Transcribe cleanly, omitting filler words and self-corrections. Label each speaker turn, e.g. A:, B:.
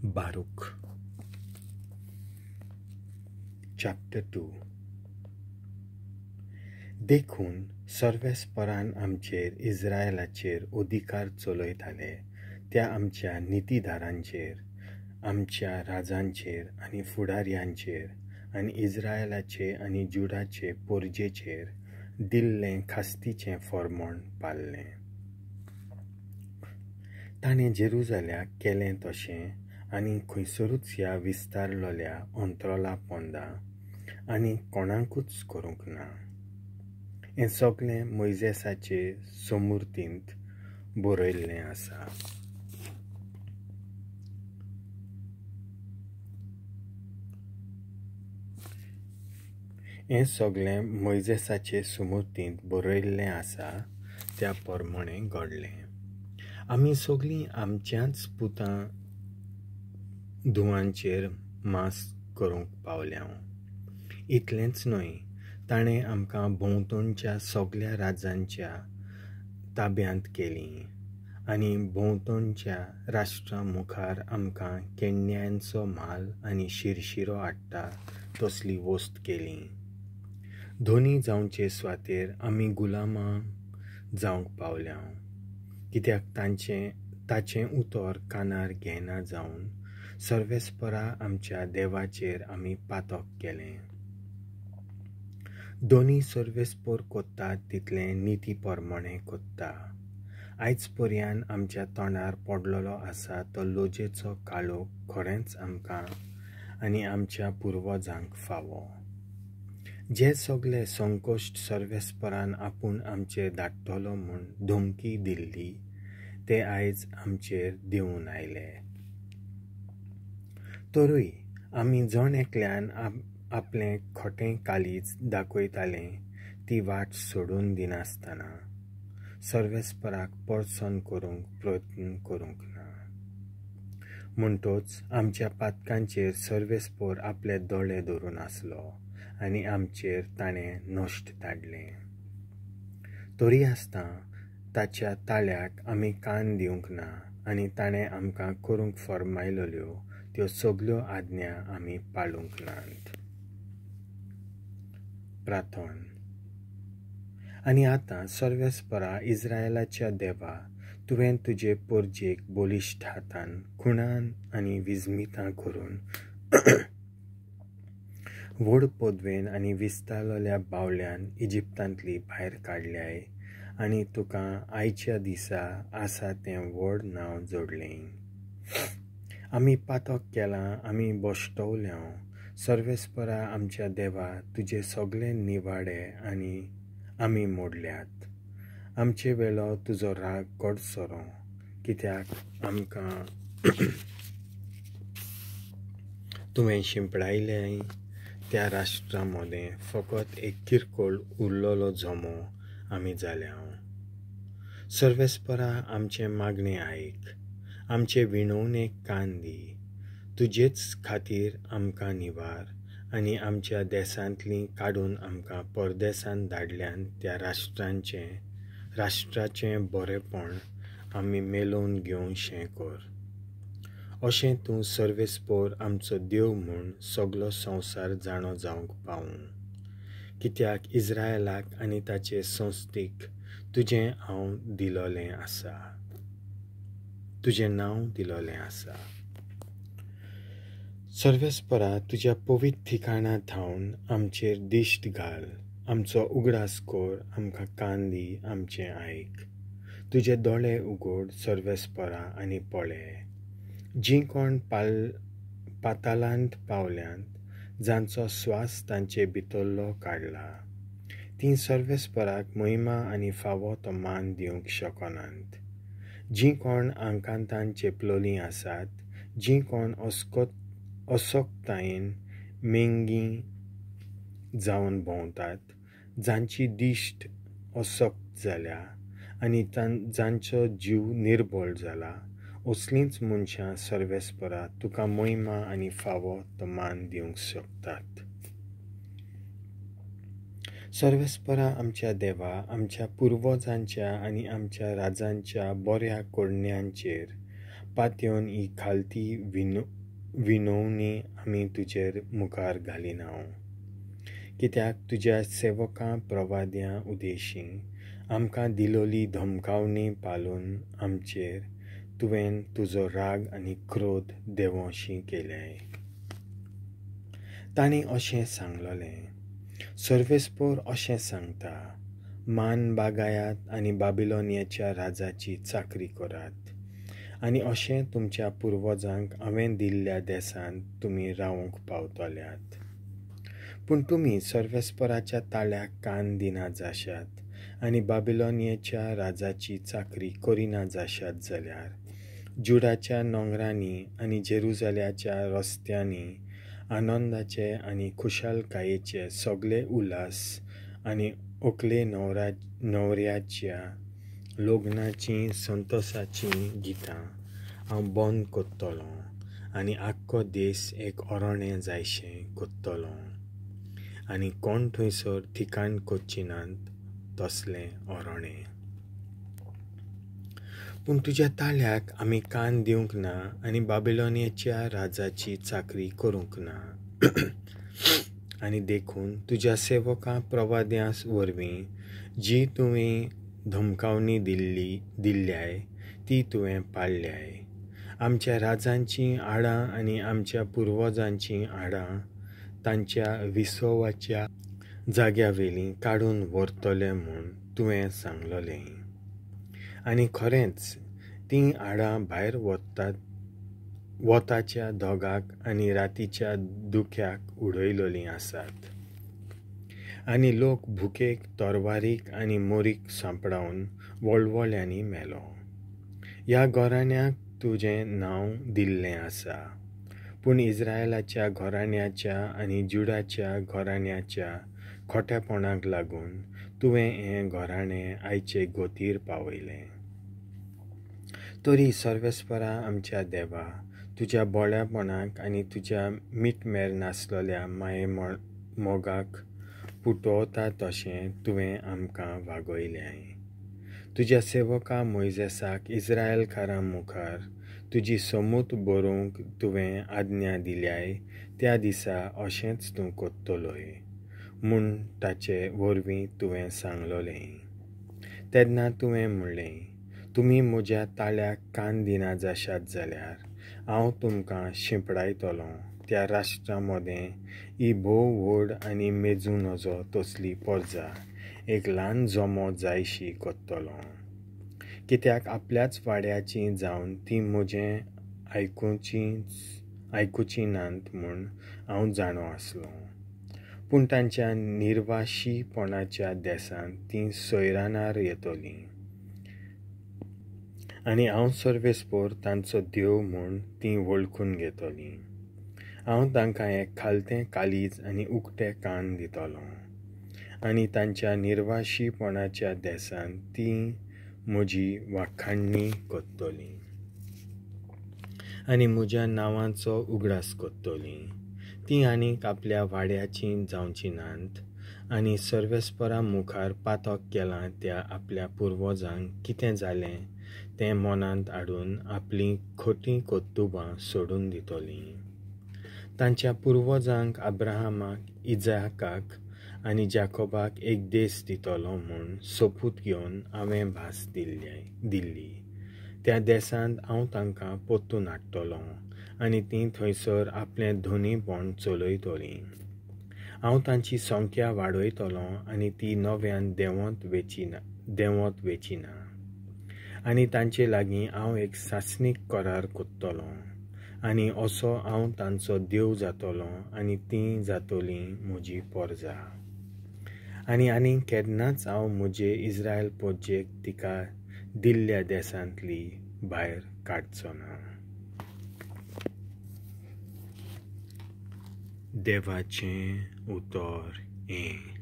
A: बारूक chapter 2. देखून सर्वेस्परान आमचेर इस्रायलाचेर अधिकार चलयताले त्या आमच्या नितीदारांचेर, आमच्या राजांचेर आनी फुडाऱ्यांचेर आनी इस्रायलाचे आनी जुडाचे पोरजेचेर दिल्लें खास्तीचें फॉर्मोण पाळ्ळें. ताणें जेरुजाल्याक केलें तशें आनी खंयसरूच ह्या विस्तारलोल्या अंत्रोला पोंदा आनी कोणाकूच करूंक ना. हें सगळें मोयजेसाचे सोमुर्तींत बरयल्लें आसा. हें सगळें मोयजेसाचे सुमुर्तींत बरयल्लें आसा त्या प्रमाणें घडलें. आमी सगळीं आमच्याच पुतां धुवांचेर मास करूंक पावल्या. इतलेंच न्हय, ताणें आमकां भोंवतणच्या सगळ्या राजांच्या ताब्यांत केलीं आनी भोंवतणच्या राष्ट्रां मुखार आमकां केण्यांचो म्हाल आनी शिरशिरो हाडटा तसली वस्त केली. धनी जावचे सुवातेर आमी गुलामां जावंक पावल्या, कित्याक ताचें उतर कानार घेना जावन सर्वेस्परा आमच्या देवाचेर आमी पातक केलें. दोनी सर्वेस्पर कोत्ता तितलें निती प्रमाणें कोत्ता. आयज पर्यान आमच्या तोंडार पडलेलो आसा तो लजेचो काळोख खरेंच आमकां आनी आमच्या पुर्वजांक फावो. जे सगळे संकश्ट सर्वेस्परान आपूण आमचेर धाडटलो म्हूण धमकी दिल्ली ते आयज आमचेर देंवून आयले. तरूय आमी जण एकल्यान आपलें खोटें काळीज दाखयतालें ती वाट सोडून दिनासतना सर्वेस्पराक प्रसन्न करूंक प्रयत्न करूंक ना. म्हणटच आमच्या पातकांचेर सर्वेस्पर आपले दोळे धरून आसलो आनी आमचेर ताणें नश्ट धाडलें. तरी आसतना ताच्या ताळ्याक आमी कान दिवंक ना आनी ताणें आमकां करूंक फर्मायल्यो त्यो सगळ्यो आज्ञा आमी पाळूंक नात. प्रार्थन. आनी आतां सर्वेस्परा इस्रायलाच्या देवा, तुवें तुजे पोरजेक बळिश्ट हातान खुणान आनी विस्मितां करून व्हड पदवेन आनी विस्तारलेल्या बावल्यान इजिप्तांतली भायर काडल्याय आनी तुका आयच्या दिसा आसा तें व्हड नांव जोडलें. आमी पातक केलां, आमी बश्टवल्या. सर्वेस्परा आमच्या देवा, तुजे सगळे निवाडे आनी आमी मोडल्यात. आमचे वेलो तुजो राग कडसरो, कित्याक आमकां तुवें शिंपडायलें त्या राष्ट्रा मदें फकत एक किरकोळ उरलेलो जमो आमी जाल्या. सर्वेस्परा आमचें मागणें आयक, आमचे विणवणेक कान दी. तुजेच खातीर आमकां निवार आनी आमच्या देसांतलीं काडून आमकां परदेसांत धाडल्यान त्या राष्ट्राचें बरेपण आमी मेलोवन घेवशें कर. अशें तूं सर्वेस्पर आमचो देव म्हूण सगलो संवसार जाणो जावंक पावूं. कित्याक इस्रायलाक आनी ताचे संस्थेक तुजें हांव दिलोलें आसा, तुजें नांव दिलोलें आसा. सर्वेस्परा तुज्या पवित्र ठिकाणा थावन आमचेर दिश्ट घाल, आमचो उगडास कर, आमकां कान दी, आमचें आयक. तुजे दोळे उगड सर्वेस्परा आनी पळय, जीं कोण पातालांत पावल्यांत, जांचो स्वास तांचे भितरलो काडला, तीं सर्वेस्पराक महिमा आनी फावो तो मान दिवंक शकनात. जीं कोण आंकांतान चेपलोलीं आसात, जीं कोण असक्तायेन मेंगी जावन भोंवतात, जांची दिश्ट असक्त जाल्या आनी जांचो जीव निर्बळ जाला, असलींच मनशां सर्वेस्परा तुका महिमा आनी फावो तो मान दिवंक शकतात. सर्वेस्परा आमच्या देवा, आमच्या पुर्वजांच्या आनी आमच्या राजांच्या बऱ्या करण्यांचेर पातयेवन ही खालती विनवणी आमी तुजेर मुखार घालिनाव. कित्याक तुज्या सेवकां प्रवाद्यां उदेशी आमकां दिलोली धमकावणी पालून आमचेर तुवें तुजो राग आनी क्रोध देंवोशी केल्याय. तांणी अशें सांगलोलें, सर्वेस्पोर अशें सांगता, मान बागायात आनी बाबिलोनियाच्या राजाची चाकरी करात आनी अशें तुमच्या पुर्वजांक हांवें दिल्ल्या देसांत तुमी रावंक पावतल्यात. पूण तुमी सर्वेस्पराच्या ताळ्याक कान दिना जाशात आनी बाबिलोनियाच्या राजाची चाकरी करिना जाशात जाल्यार जुडाच्या नोंगरांनी आनी जेरुजाल्याच्या रस्त्यांनी आनंदाचे आनी खुशालकायेचे सगळे उल्हास आनी ओकले न्हवऱ्याच्या लग्नाचीं संतोसाचीं गितां हांव बंद करतलों आनी आख्खो देस एक अरणें जायशें करतलों आनी कोण थंयसर ठिकाण करचिनात तसलें अरणें. पूण तुज्या ताळ्याक आमी कान दिवंक ना आनी बाबिलोनियाच्या राजाची चाकरी करूंक ना. आनी देखून तुज्या सेवकां प्रवाद्यां वरवीं जी तुवें धमकावणी दिल्ल्याय ती तुवें पाळल्याय. आमच्या राजांचीं हाडां आनी आमच्या पुर्वजांचीं हाडां तांच्या विसवाच्या जाग्यावेलीं काडून व्हरतले म्हूण तुवें सांगलोलें. आनी खरेंच तीं हाडां भायर वताच्या धोगाक आनी रातीच्या दुख्याक उडयलोलीं आसात. आनी लोक भुकेक, तरवारीक आनी मोरीक सांपडावन वळवळ्यांनी मेलो. ह्या घराण्याक तुजें नांव दिल्लें आसा, पूण इस्रायलाच्या घराण्याच्या आनी जुडाच्या घराण्याच्या खोटेपणाक लागून तुवें हें घराणें आयचे गोतीर पावयलें. तरी सर्वेस्परा आमच्या देवा, तुज्या बोळ्यापणाक आनी तुज्या मिटमेर नासलेल्या माये मोगाक पुटवता तशें तुवें आमकां वागयलें. तुज्या सेवका मोयजेसाक इस्रायलकारां मुखार तुजी समूत बरोवंक तुवें आज्ञा दिल्याय त्या दिसा अशेंच तूं करतलोय म्हूण ताचे वरवीं तुवें सांगलोलें. तेन्ना तुवें म्हणलें, तुमी म्हज्या ताळ्याक कान दिना जाशात जाल्यार हांव तुमकां शिंपडायतलों त्या राष्ट्रां मदें ही भोव व्हड आनी मेजूं नजो तसली परजा एक ल्हान जमो जायशी करतलों. कित्याक आपल्याच वाड्याचीं जावन तीं म्हजें आयकुचीं नात म्हूण हांव जाणो आसलों. पूण तांच्या निर्वाशीपणाच्या देसांत तीं सोयरानार येतलीं आनी हांव सर्वेस्पोर तांचो देव म्हूण तीं वळखून घेतलीं. हांव तांकां एक खालतें काळीज आनी उक्ते कान दितलों आनी तांच्या निर्वाशीपणाच्या देसांत तीं म्हजी वाखाणणी करतलीं आनी म्हज्या नांवाचो उगडास करतलीं. तीं आनीक आपल्या वाड्याचीं जावचीं नात आनी सर्वेस्परा मुखार पातक केलां त्या आपल्या पुर्वजांक कितें जालें तें मनांत हाडून आपलीं खोटीं कर्तुबां सोडून दितलीं. तांच्या पुर्वजांक अब्राहमाक, इजाकाक आनी जाकोबाक एक देश दितलो म्हूण सोपूत घेवन हांवें भास दिल्ली. त्या देसांत हांव तांकां परतून हाडटलों आनी तीं थंयसर आपलें धनीपण चलयतलीं. हांव तांची संख्या वाडयतलों आनी ती नव्यान देंवत वेची ना. आनी तांचे लागीं हांव एक सासणीक करार करतलों आनी असो हांव तांचो देव जातलों आनी तीं जातलीं म्हजी परजा. आनी आनीक केन्नाच हांव म्हजे इस्रायल परजेक तिका दिल्ल्या देसांतली भायर काडचो ना. देवाचें उतर हें.